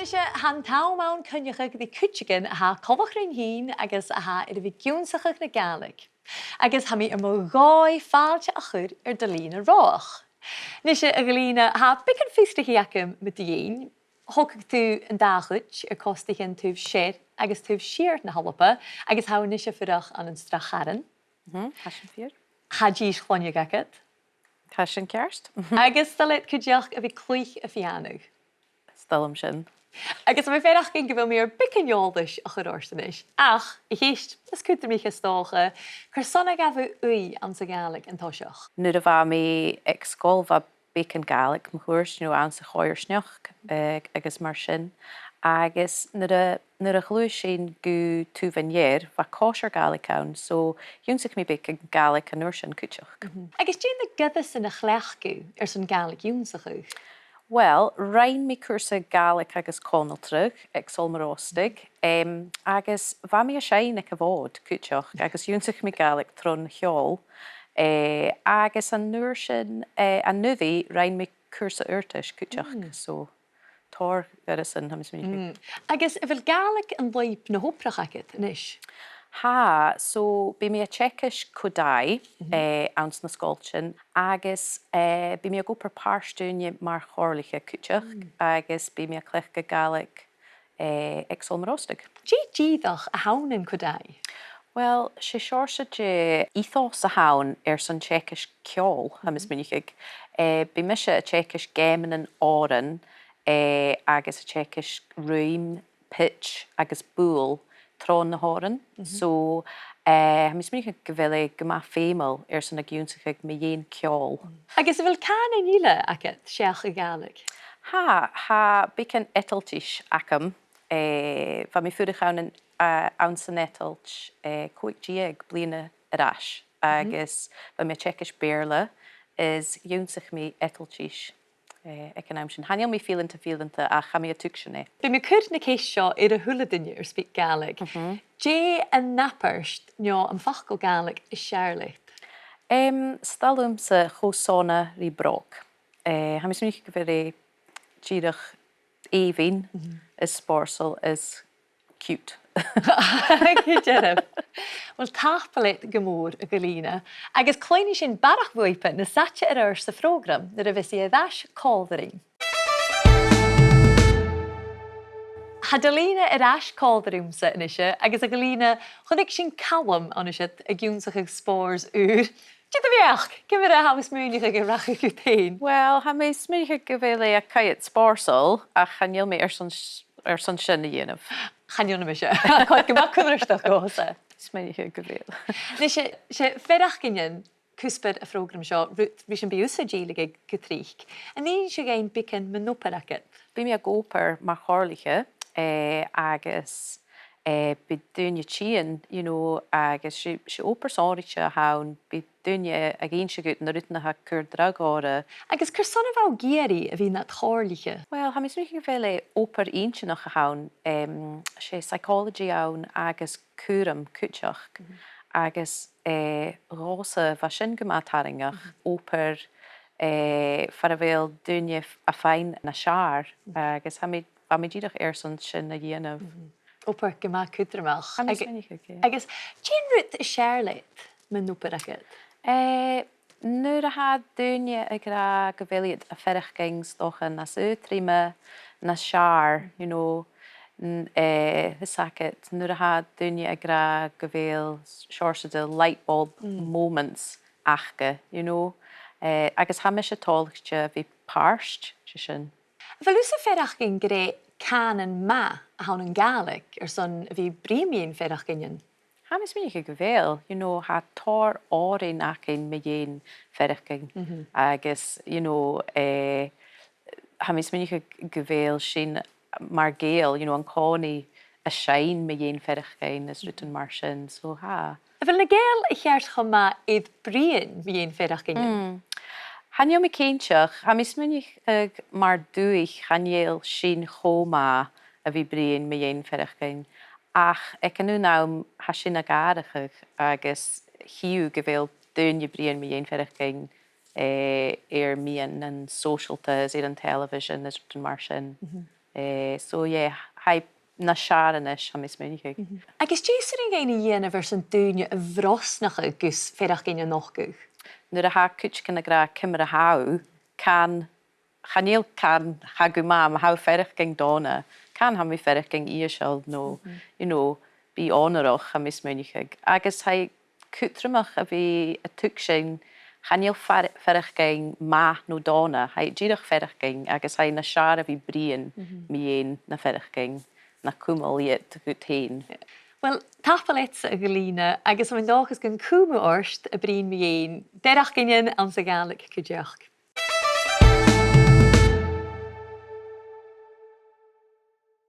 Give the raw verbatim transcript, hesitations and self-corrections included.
Nise, tha an t-àm ann coinneachadh ri cuideigin a tha coltach rinn fhìn agus a tha air a bhith ag ionnsachadh na Gàidhlig. Agus tha mi air mo dhòigh fàilte a chur air Dolina Rothach. Nise, a Dholina, tha beagan fiosrachaidh agam mu do dheidhinn. Thogadh tu an dà chuid air costaichean taobh sear agus taobh siar na h-Alba, agus tha thu a-nis a' fuireach ann an Srath Chairn. Mhm, tha sin fìor. Tha dithis chloinne agad. Tha sin ceart. Mhm. Agus 's toil leat cuideachd a bhith a' cluich a' phiàna. 'S toil leam sin. Agus tha mi a' faireachdainn gu bheil mi air beagan eòlais a chur ort a-nis. Ach, a' cheist as cudromaiche 's dòcha, carson a ghabh thu ùidh anns a' Ghàidhlig an toiseach? Nuair a bha mi aig sgoil, bha beagan Gàidhlig mun cuairt, you know, anns a' choimhearsnachd, eh, agus mar sin. Agus nuair a, nuair a ghluais sinn gu Taobh an Ear, bha còisir Gàidhlig ann, so dh'ionnsaich mi beagan Gàidhlig an uair sin cuideachd. Mhm. Agus dè na goireasan a chleachd thu airson Gàidhlig ionnsachadh? Well, rinn mi cùrsa Gàidhlig agus Conaltradh aig Sabhal Mòr Ostaig, em, agus bha mi a' seinn aig a' Mhòd cuideachd, agus dh'ionnsaich mi Gàidhlig tron cheòl, eh, agus an uair sin, eh, an-uiridh, rinn mi cùrsa adhartais cuideachd, mm, so tòrr ghoireasan, tha mi a' smaoineachadh. Mm. Agus a bheil Gàidhlig an lùib na h-obrach agad a-nis? Tha, so bidh mi a' teagasg Kodály, mhm, eh, anns na sgoiltean, agus, eh, bidh mi ag obair pàirt-ùine mar chomhairliche cuideachd, mm, agus bidh mi a' cleachdadh Gàidhlig, eh, aig Sabhal Mòr Ostaig. Dè dìreach a th' ann an Kodály? Well, 's e seòrsa de ethos a th' ann airson teagasg ceòl, tha mi a' smaoineachadh. Eh, bidh mise a' teagasg geamannan òrain, eh, agus a' teagasg ruidhinn, pitch agus buail tro na h-òrain. Mhm. So, eh, tha mi a' smaoineachadh gu bheil e gu math feumail airson ag ionnsachadh mu dheidhinn ceòl. Agus a bheil cànain eile agad seach a' Ghàidhlig? Tha, tha beagan Eadaltais agam. Eh, bha mi a' fuireach ann an, eh, anns an Eadailt, eh, còig deug bliadhna air ais. Mhm. Agus bha mi a' teagasg Beurla is dh'ionnsaich mi Eadaltais, eh, aig an àm sin. Chan eil mi fileanta, fileanta, ach tha mi a' tuigsinn e. Bidh mi a' cur na ceist seo air a h-uile duine air SpeakGaelic. Mhm. Dè an abairt no am facal Gàidhlig as fheàrr leat? Em, 's toil leamsa cho sona ri bròg. Eh, tha mi a' smaoineachadh gu bheil e dìreach èibhinn, mhm, is spòrsail is cute. Gu dearbh. Uill, tapadh leat gu mòr, a Dholina. Agus cluinnidh sinn barrachd bhuaipe nas fhaide air adhart sa phrògram nuair a bhios i air ais còmhla rinn. Tha Dolina air ais còmhla riumsa a-nise, agus a Dholina, chunnaic sinn Calum an-siud ag ionnsachadh spòrs ùr. Dè do bheachd? Ciamar a tha thu a' smaoineachadh gun rachadh dhut fhèin? Well, tha mi a' smaoineachadh gu bheil e a' coimhead spòrsail, ach chan eil mi airson s-, airson sin a dhèanamh. Chan eil mise. Tha e gu math cunnartach dhòmhsa. Smaoinich gu bheil. Nise, 's e faireachdainnean cuspair a' phrògraim seo, rud ris am bi thusa a' dèiligeadh gu tric. An inns thu dhuinn beagan mun obair agad? Bidh mi ag obair mar chomhairliche, eh, agus, eh, bidh daoine a' tighinn, you know, agus 's e, 's e obair sònraichte a th' ann, bidh daoine ag innse dhut na rudan a tha a' cur dragh orra. Agus carson a bha thu ag iarraidh a bhith nad chomhairliche? Well, tha mi a' smaoineachadh gu bheil e obair inntinneach a th' ann, em, 's e psychology a th' ann agus cùram cuideachd. Mhm. Agus, eh, dhòmhsa bha sin gu math tarraingeach, mhm, obair, eh, far a bheil daoine f-, a' faighinn nas fheàrr, mhm, agus tha mi, bha mi dìreach airson sin a dhèanamh. Mhm. Obair gu math cudromach. Tha mi a' smaoineachadh, yeah. Agus dè an rud as fheàrr leat mun obair agad? Eh, nuair a tha daoine ag ràdh gu bheil iad a' faireachdainn 's dòcha nas aotruime, nas fheàrr, you know, n-, eh, fhios agad, nuair a tha daoine ag ràdh gu bheil seòrsa de light bulb, mm, moments aca, you know, eh, agus tha mise toilichte a bhith pàirt de sin. A bheil thusa a' faireachdainn gur e cànan math a th' ann an Gàidhlig airson a bhith a' bruidhinn mu dheidhinn faireachdainnean? Tha mi a' smaoineachadh gu bheil, you know, tha tòrr òrain againn mu dheidhinn faireachdainn, mhm, agus, you know, eh, tha mi a' smaoineachadh gu bheil sinn mar Ghàidheil, you know, an-còmhnaidh a' seinn mu dheidhinn faireachdainn is rudan mar sin, so tha. A bheil na Gàidheil a cheart cho math air bruidhinn mu dheidhinn faireachdainnean? Mm. Chan eil mi cinnteach, tha mi a' smaoineachadh mar dùthaich chan eil sinn cho math a bhith a' bruidhinn mu dheidhinn faireachdainn. Ach aig an aon àm, tha sinn ag atharrachadh agus chì thu gu bheil daoine a' bruidhinn mu dheidhinn faireachdainn, eh, air meadhanan sòisealta is air an television is rudan mar sin. Mhm. Eh, so yeah, tha e nas fheàrr a-nis, tha mi a' smaoineachadh. Agus dè as urrainn dhuinn a dhèanamh airson daoine a bhrosnachadh gus faireachdainn a nochdadh? Nuair a tha cuideigin ag ràdh ciamar a tha thu, can, chan eil can, tha gu math, ma tha thu a' faireachdainn dona, can tha mi a' faireachdainn ìosal no, you know, bi onarach, tha mi a' smaoineachadh. Agus tha e cudromach a bhith a' tuigsinn, chan eil far-, faireachdainn math no dona, tha e dìreach faireachdainn, agus tha e nas fheàrr a bhith a' bruidhinn mu dheidhinn na faireachdainn, na cumail iad dhut fhèin. Uill, tapadh leatsa, a Ghlìona, agus tha mi an dòchas gun cùm thu ort a' bruidhinn mu dheidhinn deireachdainnean anns a' Ghàidhlig cuideachd.